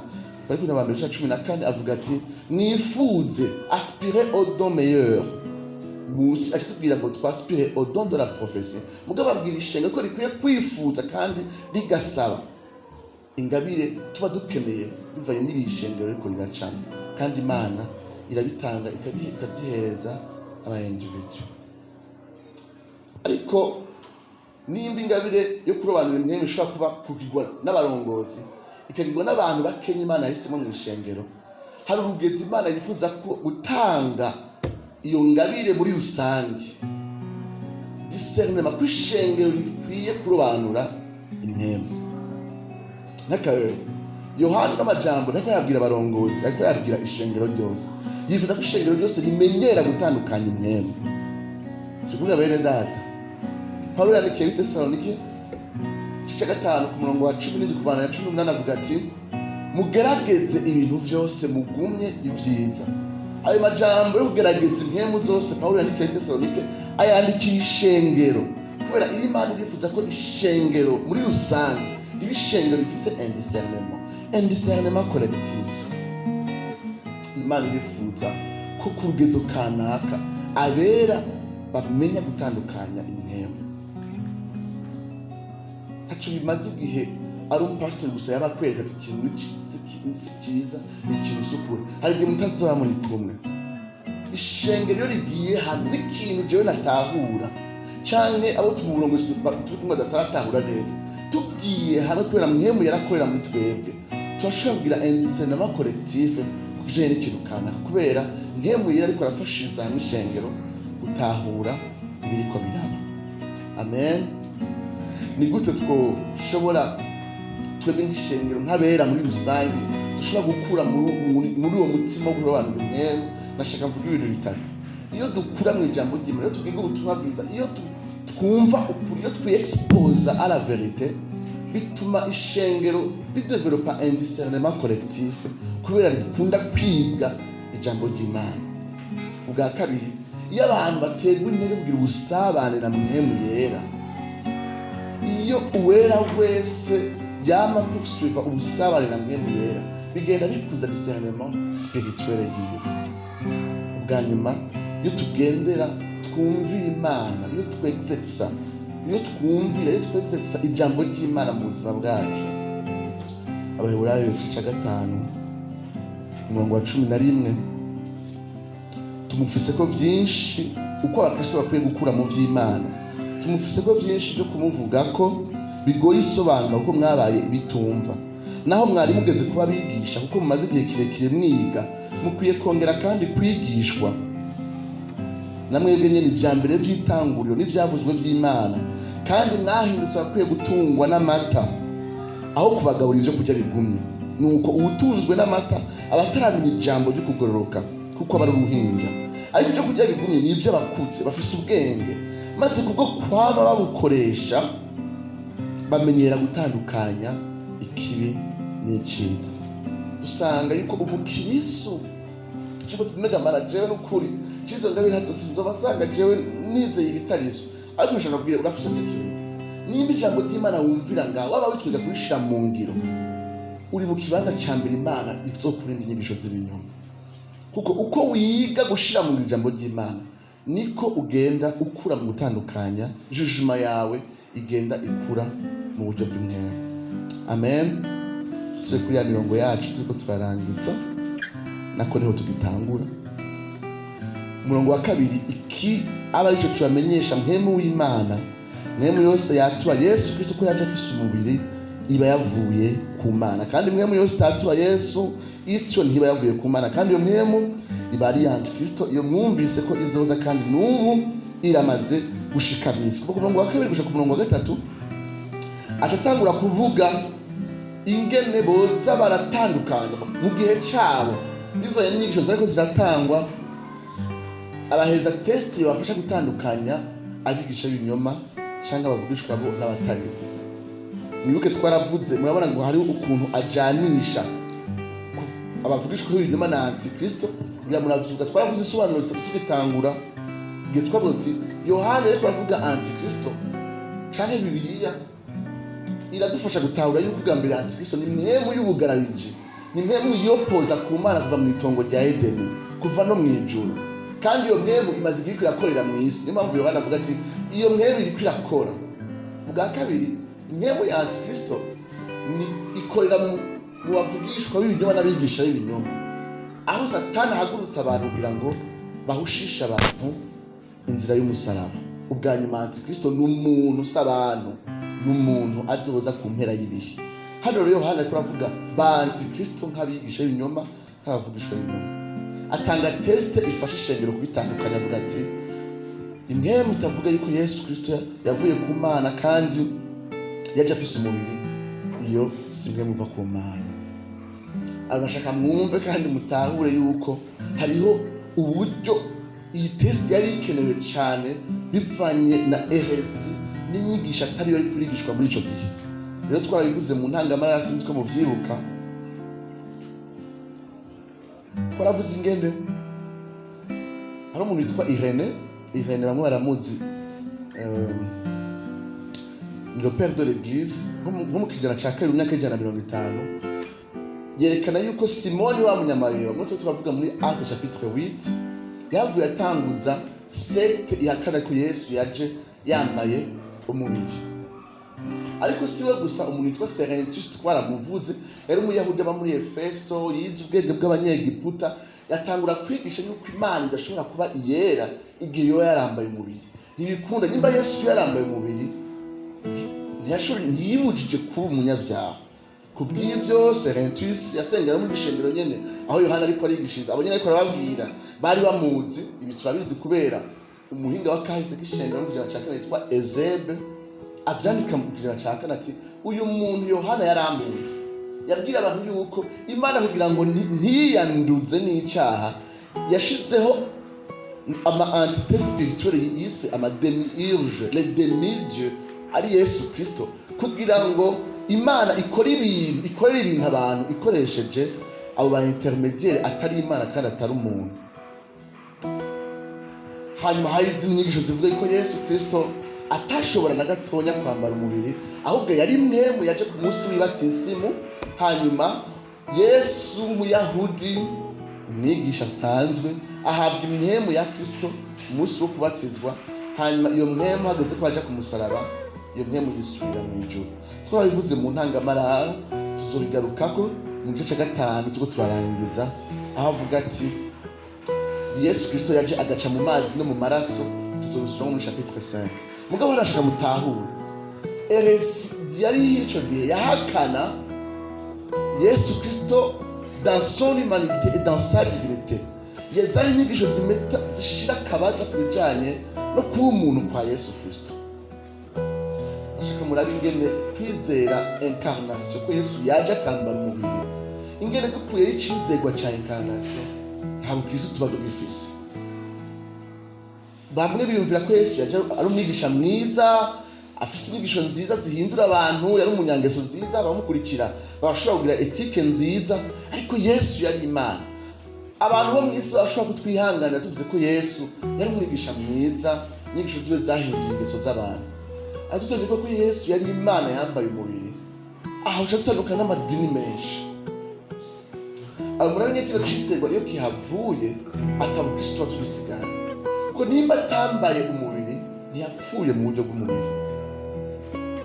bari kuri ba mbere cya 14, avuga ati: "Mwifuze, aspirez au don meilleur." Musi akitubwira ngo twaspire au don de la prophétie, mugabo abwira ishengero ko rikwiye kwifuza kandi rigasaba ingabire tuba dukeneye bivanye n'ibishengero ariko riracamo. Kandi Imana irabitanga, ikazihereza aba individu. Ariko nimba ingabire yo kurobanura impwemu ishobora kuba kugirwa n'abarongozi, ikagirwa n'abantu bakenya Imana yahisemo mu ishengero, hari urugezi Imana yifuza ko gutanga iyo ngabire muri rusange, discernement, ko ishengero rikwiye kurobanura impwemu. Nk'akarorero, Yohana n'amajambo ntariko yabwira abarongozi, ariko yabwira ishengero ryose. Yifuza ko ishengero ryose rimenyera gutandukanya impwemu. Sikuvuga, bene data, Pawulo yandikiye Abitesalonike igice cya 5 ku murongo wa 17 kubana na 18, avuga ati: "Mugerageze ibintu byose, mugumye ibyiza." Ayo majambo yo kugerageza impwemu zose Pawulo yandikiye Abitesalonike, ayandikira ishengero kubera iyo Imana irifuza ko ishengero muri rusange riba ishengero rifise un discernement, un discernement collectif. Imana irifuza ko ku rugezo kanaka abera bamenya gutandukanya impwemu. Ntaco bimaze igihe ari umupasitori gusa yaba akwereka ati: "Ikintu ni si cyiza, ni ikintu usukura." Hari igihe mutazaba muri kumwe. Ishengero iyo rigiye hamwe n'ikintu jewe natahura canke abo mu burongozi turi kumwe bataratahura neza, tugiye hamwe, kubera mwemu yarakorera muri twebwe, turashobora kugira un discernement collectif ku kijanye n'ikintu kanaka, kubera mwemu yera ariko arafashiriza hamwe ishengero gutahura ibiriko biraba. Amen. Ni gute twoshobora twebwe nk'ishengero, nk'abera muri rusange, dushobora gukura muri uwo mutima wo kurobanura impwemu? Nashaka mvuga ibintu bitatu. Iyo dukura mu ijambo ry'Imana, iyo twiga ubutumwa bwiza, iyo twumva ukuri, iyo twiexposa à la vérité, bituma ishengero ridevelopa un discernement collectif, kubera rikunda kwiga ijambo ry'Imana. Ubwa kabiri, iyo abantu baterwa intege kugira ubusabane na Mwemu Yera, iyo uwera wese yama poursuiva ubusabane na Mwemu Yera, bigenda bikuza discernement spirituel yiwe. Ubwa nyuma, iyo tugendera twumvira Imana, iyo twexerça, iyo twumvira, iyo twexerça ijambo ry'Imana mu buzima bwacu. Abaheburayo igice cya 5, umurongo wa 11: "Tumufise ko byinshi." Uko abakristo bakwiye gukura mu by'Imana, tumufise ko byinshi byo kumuvuga ko bigoye isobanura, kuko mwabaye bitumva naho mwari mugeze kuba abigisha. Kuko mumaze igihe kirekire mwiga, mukwiye kongera kandi kwigishwa na mwebwe nyine ibya mbere by'itanguriro n'ibyavuzwe by'Imana. Kandi mwahindutse abakwiye gutungwa n'amata aho kubagaburira ibyo kurya bigumye. Nuko uwutunzwe n'amata aba ataramenya ijambo ryo kugororoka, kuko aba ari uruhinja. Ariko ibyo kurya bigumye ni iby'abakuze bafise ubwenge, maze kubwo kwaba babukoresha bamenyera gutandukanya ikibi n'icyiza. Dusanga yuko umukirisu cyangwa tumega mara, jewe n'ukuri cizo ngabire ntazofise, nzobasanga jewe nizeye ibitari ivyo. Ariko nshaka kubwira, urafise sécurité nimba ijambo ry'Imana wumvira ngaho waba witwiga kurishira mu ngiro. Uri mu kibanza ca mbere Imana izokurinda inyigisho z'ibinyoma, kuko uko wiga gushira mu ngiro ijambo ry'Imana, niko ugenda ukura mu gutandukanya, jugement yawe igenda ikura mu buryo bw'impwemu. Amen. Tuse kuri ya mirongo yacu, turiko turarangiza, nako niho tugitangura. Umurongo wa 2: "Iki aba aricyo tubamenyesha Mpwemu w'Imana: mpwemu yose yatura Yesu Kristo ko yaje afise umubiri iba yavuye ku Mana, kandi mpwemu yose itatura Yesu ityo ntiba yavuye ku Mana. Kandi iyo mpwemu iba ari antikristo, iyo mwumvise ko izoza, kandi n'ubu iramaze gushika mw'isi." Kuva ku murongo wa 2 gushika ku murongo wa 3, aca atangura kuvuga ingene boza baratandukanya mu gihe cabo bivanye n'inyigisho zariko ziratangwa. Abaheza test bafasha gutandukanya abigisha b'ibinyoma cyangwa abavugishwa bo n'abatari bo. Mwibuke twaravuze, murabona ngo hariho ukuntu ajanisha abavugishwa b'ibinyoma na antikristo. Kugira muravyibuka, twaravuze isobanuro zitatu tugitangura. Igihe twavuga tuti Yohana ariko aravuga antikristo, canke Bibiliya iradufasha gutahura yuko ubwa mbere antikristo ni mpwemu y'ubugarariji, ni mpwemu yopoza ku Mana kuva mu itongo rya Edeni, kuva no mu ijuru. Kandi iyo mpwemu imaze igihe iriko irakorera mu isi. Niyo mpamvu Yohana avuga ati iyo mpwemu iriko irakora. Ubwa kabiri, impwemu ya antikristo ni ikorera mu bavugishwa b'ibinyoma n'abigisha b'ibinyoma, aho Satani ahagurutsa abantu kugira ngo bahushishe abantu inzira y'umusaraba. Ubwa nyuma, antikristo ni umuntu, si abantu, ni umuntu azoza ku mpera y'ibihe. Hano rero Yohana ariko aravuga ba antikristo nk'abigisha b'ibinyoma, nk'abavugishwa b'ibinyoma. Atanga test ifasha ishengero kubitandukanya. Avuga ati impwemu itavuga yuko Yesu Kristo yavuye ku Mana kandi yaje afise umubiri, iyo si impwemu iva ku Mana. Arashaka mwumve kandi mutahure yuko hariho uburyo iyi test yari ikenewe cyane, bivanye na hérésie n'inyigisho atari yo kurigishwa muri ico gihe. Rero twarabivuze mu ntangamara, sinzi ko muvyibuka. Twaravuze ingene hari umuntu witwa Irénée. Irénée bamwe baramuzi, ni le père de l'église, nko mu kijana ca kabiri, mu myaka y'150. Yerekana yuko Simoni wa munyamareba muri twe turavuga muri Actes chapitre 8 yavuye atanguza secte ihakana ko Yesu yaje yambaye umubiri. Ariko si we gusa. Umuntu witwa Cerinthus, twaramuvuze, yari umuyahudi aba muri Efeso, yize ubwenge bw'abanyegiputa. Yatangura kwigisha yuko Imana idashobora kuba iyera igihe yoba yarambaye umubiri. Ntibikunda. Nimba Yesu yarambaye umubiri, ntiyibujije kuba umunyabyaha. Kubw'ibyo, Cerinthus yasengera muri ishengero nyene aho Yohana ariko arigishiriza. Abo nyene ariko arababwira bari bamuzi. Ibi turabizi kubera umuhinga wa kahise k'ishengero mu kijana ca kane yitwa Eusèbe avyandika mu kijana ca kane, ati uyu muntu Yohana yaramuzi. Yabwira abantu yuko Imana, kugira ngo ntiyiyanduze n'icaha, yashizeho ama entité spirituelle yise ama démiurge, les demi-dieux, ari Yesu Kristo, kugira ngo Imana ikore ibintu, ikorere ibintu abantu ikoresheje abo ba intermédiaire atari Imana kandi atari umuntu. Hanyuma hari izindi nyigisho zivuga yuko Yesu Kristo atashobora na gatonya kwambara umubiri, ahubwo yari mpwemu yaje ku munsi w'ibatisimu. Hanyuma Yesu, umuyahudi, umwigisha asanzwe, ahabwa impwemu ya Kristo umunsi wo kubatizwa. Hanyuma iyo mpwemu, hageze ko baja ku musaraba, iyo mpwemu yisubira mu ijuru. Twarabivuze mu ntangamarara, tuzobigarukako mu gice cya gatanu turiko turarangiza, aho avuga ati Yesu Kristo yaje agaca mu mazi no mu maraso. Tuzobisubiramo muri chapitre 5. Mugabo arashaka mutahure hérésie yari ico gihe yahakana Yesu Kristo dans son humanité et dans sa divinité. Zari inyigisho zimeta zishira akabaza ku bijanye no kuba umuntu kwa Yesu Kristo. Ashaka murabe ingene kwizera incarnation, ko Yesu yaje akambara umubiri, ingene dukuyeho icizegwa ca incarnation, ntabwo Kristo tuba tugifise. Bamwe biyumvira ko Yesu yaje ari umwigisha mwiza, afise inyigisho nziza zihindura abantu, yari umunyangeso nziza, abamukurikira barashobora kugira éthique nziza, ariko Yesu yari Imana. Abantu bo mu isi bashobora kutwihanganira tuvuze ko Yesu yari umwigisha mwiza, inyigisho ziwe zahinduye ingeso z'abantu. Ariko tuvuze ko Yesu yari Imana yambaye umubiri, aho uca dutandukana n'amadini menshi. Abo murabona, kino cisegwa iyo kihavuye, atabukristo tuba tugisigara, kuko nimba atambaye umubiri, ntiyapfuye mu buryo bw'umubiri.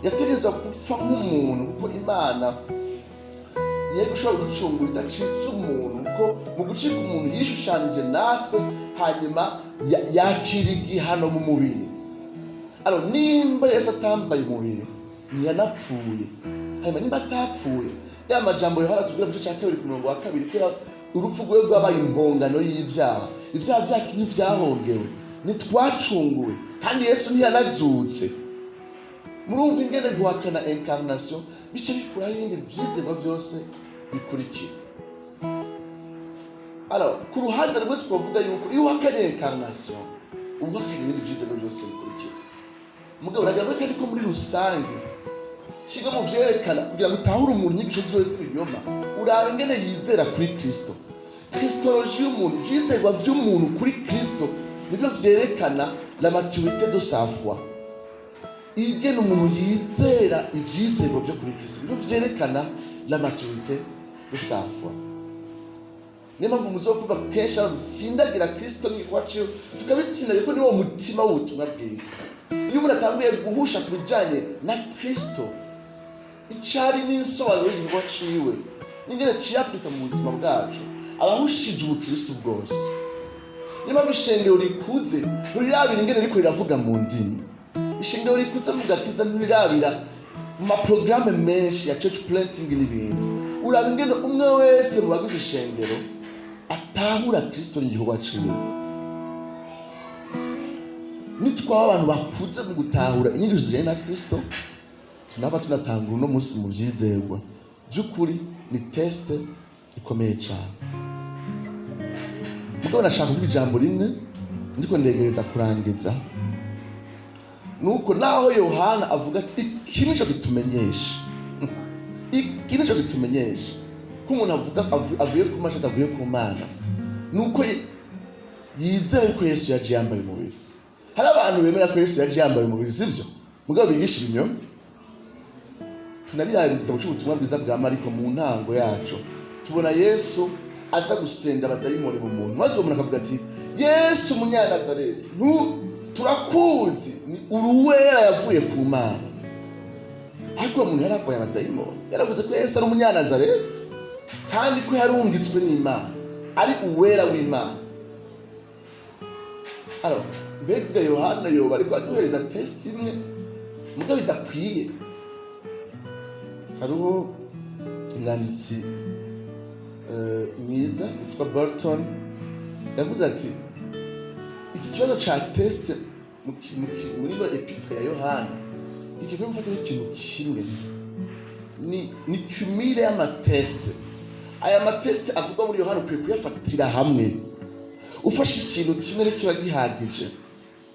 Yategerezwa gupfa nk'umuntu, kuko Imana niyo gushobora gucungura idacitse umuntu, kuko mu gucika umuntu yishushanije natwe, hanyuma yakira igihano mu mubiri. Alors nimba Yesu atambaye umubiri, ntiyanapfuye. Hanyuma nimba atapfuye, ya majambo Yohana tubwira mu gice cya 2 ku murongo wa 2, kubera urupfu rwe rwabaye impongano y'ibyaha, ibyaha byacu ntibyahongewe, ntitwacunguwe, kandi Yesu ntiyanazutse. Murumva ingene guhakana incarnation bice bikuraho ibindi byizerwa byose bikurikira. Alors ku ruhande rumwe twavuga yuko iyo uhakanye incarnation, uba uhakanye ibindi byizerwa byose bikurikira. Mugabo uragira ngo kandi ko muri rusange, kimwe mu vyerekana kugira ngo utahure umuntu inyigisho ziwe z'ibinyoma, uraba ingene yizera kuri Kristo, christologie y'umuntu, ivyizerwa vy'umuntu kuri Kristo. Nibyo vyerekana la maturité de sa foi. Ingene umuntu yizera ivyizerwa vyo kuri Kristo nibyo vyerekana la maturité de sa foi. Niyo mpamvu muzokuva kenshi abantu sindagira Kristo n'igikorwa ciwe, tukabitsinda, kuko niwo mutima w'ubutumwa bwiza. Iyo umuntu atanguye guhusha ku bijanye na Kristo, icari n'insobanuro y'igikorwa ciwe n'ingene ciyapurika mu buzima bwacu, abahushije ubukristo bwose. Niyo mpamvu ishengero rikuze nturirabira ingene riko riravuga mu ndimi. Ishengero rikuze mu gakiza nturirabira mu maporogaramu menshi ya church planting n'ibindi. Uraba ingene umwe wese mu bagize ishengero atahura Kristo n'igikorwa ciwe. Nitwaba abantu bakuze mu gutahura inyigisho zijanye na Kristo, tunaba tunatangura uno munsi mu vyizerwa by'ukuri. Ni test ikomeye cyane. Mugabo nashaka kuvuga ijambo rimwe ndiko ndegereza kurangiza. Nuko naho Yohana avuga ati: "Iki nico kitumenyesha, iki nico kitumenyesha ko umuntu avuga avuye ku Mana, avuye ku Mana, nuko yizeye ko Yesu yaje yambaye umubiri." Hari abantu bemera ko Yesu yaje yambaye umubiri, sivyo? Mugabo bigisha ibinyoma. Tunabirabe mu gitabo cy'ubutumwa bwiza bwa Mariko, mu ntango yaco tubona Yesu aza gusenda abadayimoni mu muntu, maze uwo muntu akavuga ati: "Yesu umunyanazareti, turakuzi, ni uruwera yavuye ku Mana." Ariko uwo muntu yaragoye abadayimoni, yaravuze ko Yesu ari umunyanazareti kandi ko yarungitswe n'Imana, ari uwera w'Imana. Alors, mbega Yohana yoba ariko aduhereza test imwe mugabo idakwiye? Hariho umwanditsi mwiza witwa Burton, yavuze ati: "Iki kibazo ca test muri ino épître ya Yohana ntigikwiye gufata ikintu kimwe, ni cumul y'ama tests. Aya ma tests avugwa muri Yohana ukwiye kuyafatira hamwe. Ufashe ikintu kimwe ntikiba gihagije."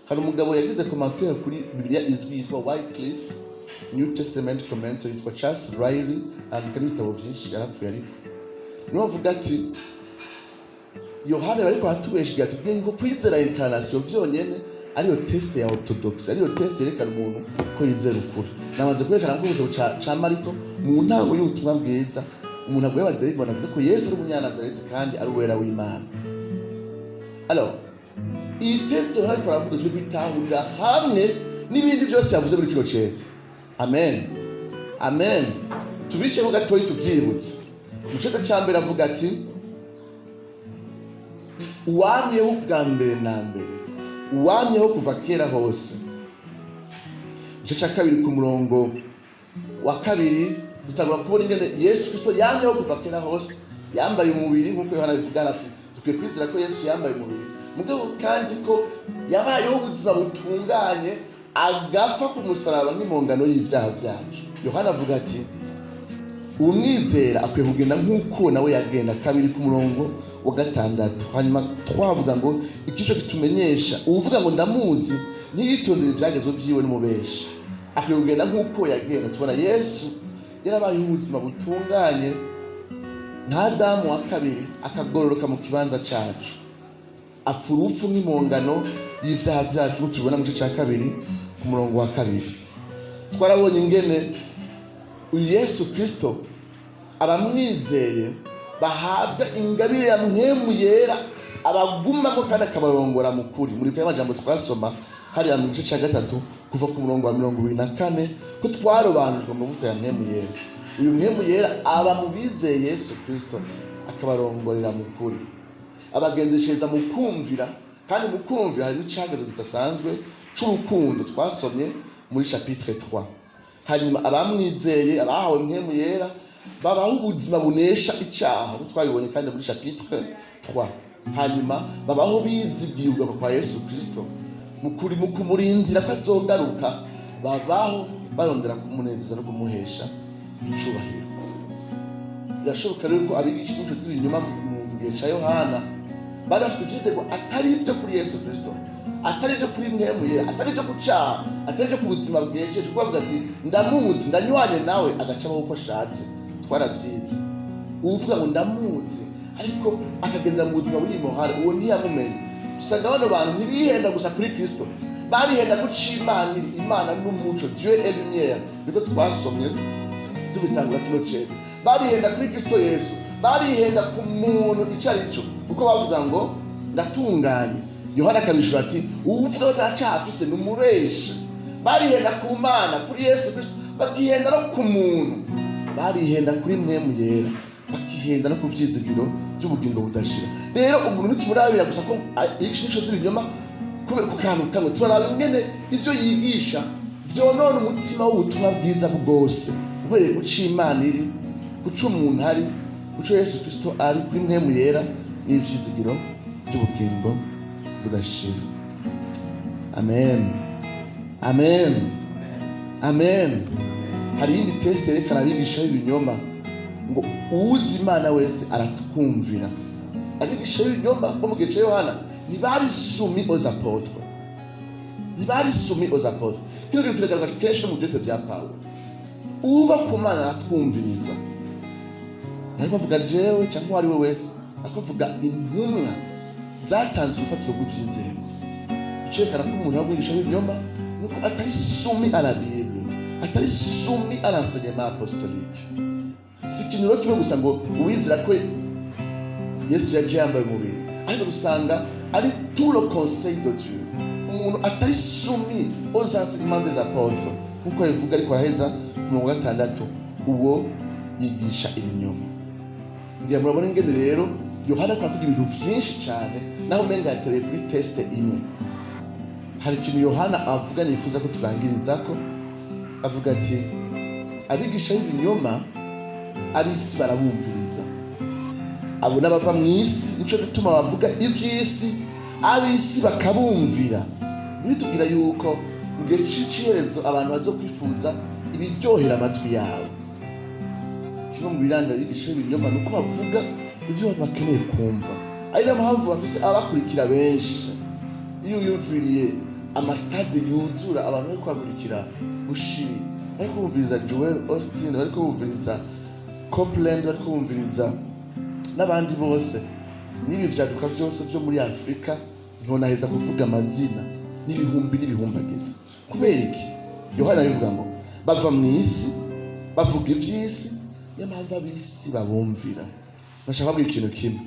Hari umugabo yagize commentaire kuri Bibiliya izwi yitwa Wycliffe New Testament Commentary, yitwa Charles Riley, andika n'ibitabo byinshi, yarapfuye. Ariko niwe avuga ati: "Yohana bariko aratubesha, atubwiye yuko kwizera incarnation vyonyene ariyo test ya orthodoxe, ariyo test yerekana umuntu ko yizera ukuri." Namaze kwerekana ko igitabo ca Mariko, mu ntango y'ubutumwa bwiza, umuntu aguye abadayimoni avuga ko Yesu ari umunyanazareti kandi ari uwera w'Imana. Alors, iyi test Yohana ariko aravuga turi kwitahurira hamwe n'ibindi byose yavuze muri kino cete. Amen, amen. Tubiceho gatoyi, tubyibutse. Mu cete ca mbere avuga ati: "Uwamyeho bwa mbere na mbere, uwamyeho kuva kera hose." Igice cya kabiri, ku murongo wa 2, dutangura kubona ingene Yesu Kristo yamyeho kuva kera hose, yambaye umubiri, nk'uko Yohana bivuga ati: "Dukwiye kwizera ko Yesu yambaye umubiri, mugabo kandi ko yabayeho ubuzima butunganye, agapfa ku musaraba nk'impongano y'ibyaha byacu." Yohana avuga ati: "Umwizera akwiye kugenda nk'uko nawe yagenda." 2 ku murongo wa 6. Hanyuma twavuga ngo: "Ikico kitumenyesha, uwuvuga ngo ndamuzi ntiyitondere ibyagezwe byiwe n'umubeshi. Akwiye kugenda nk'uko yagenda." Tubona Yesu yarabayeho ubuzima butunganye nka Adamu wa kabiri, akagororoka mu kibanza cacu, apfa urupfu nk'impongano y'ibyaha byacu, nk'uko tubibona mu gice cya 2 ku murongo wa 2. Twarabonye ingene uyu Yesu Kristo abamwizeye bahabwa ingabire ya Mpwemu Yera, abagumamo kandi akabarongora mu kuri. Muri kaya majambo twasoma hariya mu gice cya 3 kuva ku murongo wa 24, ko twarobanujwe mu mavuta ya Mpwemu Yera. Uyu Mpwemu Yera aba mu bizeye Yesu Kristo, akabarongorera mu kuri, abagendeshereza mu kumvira. Kandi mu kumvira harimo icagazo kidasanzwe c'urukundo twasomye muri chapitre 3. Hanyuma abamwizeye, abahawe Mpwemu Yera, babaho ubuzima bunesha icyaha, nk'uko twabibonye kandi muri chapitre 3. Hanyuma babaho bizigiye ugaruka kwa Yesu Kristo, mu kuri, mu kumurindira ko azogaruka, babaho barondera kumunezeza no kumuhesha icubahiro. Birashoboka rero ko abigisha inyigisho z'ibinyoma mu gihe ca Yohana bari bafite ivyizerwa atari ivyo kuri Yesu Kristo, atari ivyo kuri Mpwemu Yera, atari ivyo ku caha, atari ivyo ku buzima bwejeje, kuko bavuga ati: "Ndamuzi, ndanywanye nawe," agaca abaho uko ashatse. Twaravyize: uwuvuga ngo ndamuzi ariko akagendera mu buzima buri imuhara, uwo ntiyamumenye. Usanga bano bantu ntibihenda gusa kuri Kristo, barihenda ku Imana iri. Imana n'umuco, Dieu est lumière, niko twasomye tubitangura kino cete. Barihenda kuri Kristo Yesu, barihenda ku muntu icyo ari cyo, kuko bavuga ngo ndatunganye. Yohana akabishura ati: "Uwuvuga ko atacafise ni umubeshi." Barihenda ku Mana, kuri Yesu Kristo, bakihenda no ku muntu, barihenda kuri Mpwemu Yera, bakihenda no ku vyizigiro by'ubugingo budashira. Rero umuntu ntitumurabira gusa ko yigisha inyigisho z'ibinyoma ku kantu kamwe. Turaraba ingene ivyo yigisha vyonona umutima w'ubutumwa bwiza bwose, uhereye ku c'Imana iri, ku c'umuntu ari, ku co Yesu Kristo ari, kuri Mpwemu Yera n'ivyizigiro by'ubugingo budashira. Amen, amen, amen. Hari iyindi texte yerekana abigisha b'ibinyoma, ngo uwuzi Imana wese aratwumvira. Abigisha b'ibinyoma bo mu gihe cya Yohana ntibari soumis aux apôtres, ntibari soumis aux apôtres. Kino kintu kiragaragara kenshi no mu byete bya Pawulo. Uva ku Mana aratwumviriza. Ariko avuga jewe cyangwa uwo ari we wese, ariko avuga intumwa zatanze urufatiro rw'iby'inzego. Icerekana ko umuntu w'umwigisha w'ibinyoma nuko atari soumis à la Bible, atari soumis à l'enseignement apostolique. Si ikintu rero kimwe gusa ngo uwizera ko Yesu yaje yambaye umubiri, ariko dusanga ari tout le conseil de Dieu. Umuntu atari soumis aux enseignements des apôtres, nkuko bivuga, ariko araheza ku murongo wa 6, uwo yigisha ibinyoma. Ngira murabona ingene rero Yohana ariko aravuga ibintu vyinshi cyane, naho umenga yatereye kuri texte imwe. Hari ikintu Yohana avuga nifuza ko turangirizako. Avuga ati abigisha b'ibinyoma ab'isi barabumviriza. Abo n'abava mu isi, nico gituma bavuga ivy'isi, ab'isi bakabumvira. Bitubwira yuko mu gihe c'iherezo abantu bazokwifuza ibiryohera amatwi yabo. Kimwe mu biranga abigisha b'ibinyoma ni uko bavuga ivyo abantu bakeneye kumva, ari nayo mpamvu bafise abakurikira benshi. Iyo uyumviriye amasitade yuzura abantu bariko bakurikira Bushiri, bariko bumviriza Joel Osteen, bariko bumviriza Copeland, bariko bumviriza n'abandi bose, n'ibi vyaduka vyose vyo muri Afurika, ntonaheza kuvuga amazina, n'ibihumbi n'ibihumbagiza. Kubera iki? Yohana bivuga ngo bava mu isi, bavuga ivy'isi, niyo mpamvu ab'isi babumvira. Ndashaka kubabwira ikintu kimwe: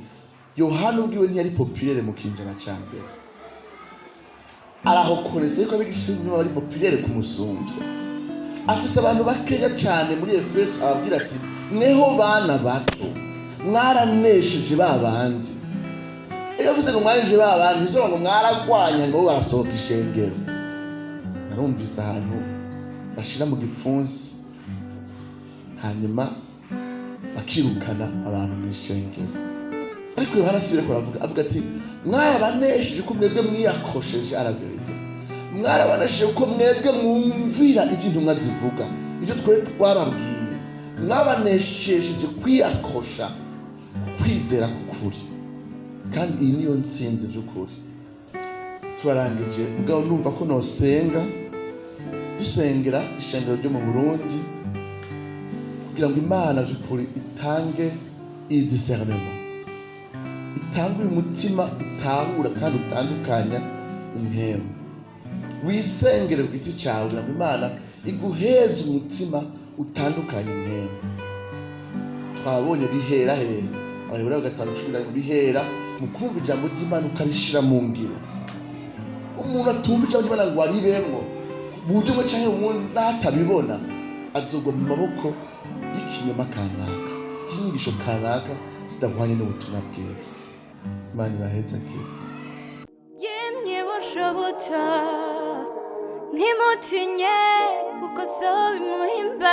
Yohana ubwiwe ntiyari populaire mu kinjana ca mbere. Arahokoreza yuko abigisha b'ibinyoma bari populaire kumusumbya. Afise abantu bakeya cyane muri Efeso, ababwira ati: "Mweho bana bato, mwaranesheje ba bandi." Iyo avuze ngo mwanesheje ba bandi, ntibisobanura ngo mwaragwanya ngo bo barasohoka ishengero. Narumvise ahantu bashira mu gipfunsi, hanyuma bakirukana abantu mu ishengero. Ariko Yohana si ariko aravuga. Avuga ati: "Mwarabanesheje ko mwebwe mwiyakosheje à la vérité, mwarabanesheje ko mwebwe mwumvira ibyo intumwa zivuga, ibyo twe twababwiye. Mwabaneshesheje kwiyakosha kwizera k'ukuri." Kandi iyi niyo ntsinzi by'ukuri. Turarangije, mugabo ndumva ko nosenga, dusengera ishengero ryo mu Burundi, kugira ngo Imana by'ukuri itange iyi discernement, itange uyu mutima utahura kandi utandukanya impemu. Wisengere ku giti cyawe kugira ngo Imana iguheze umutima utandukanya impemu. Twabonye bihera hehe? Abaheburayo 5:11: bihera mu kumva ijambo ry'Imana ukarishira mu ngiro. Umuntu atumva ijambo ry'Imana ngo aribemwo mu buryo bumwe canke ubundi, n'atabibona, azogwa mu maboko y'ikinyoma kanaka, y'inyigisho kanaka zidahwanye n'ubutumwa bwiza. Imana ibahezagire. Yemye bushobotsa, ntimutinye kuko so bimuhimba.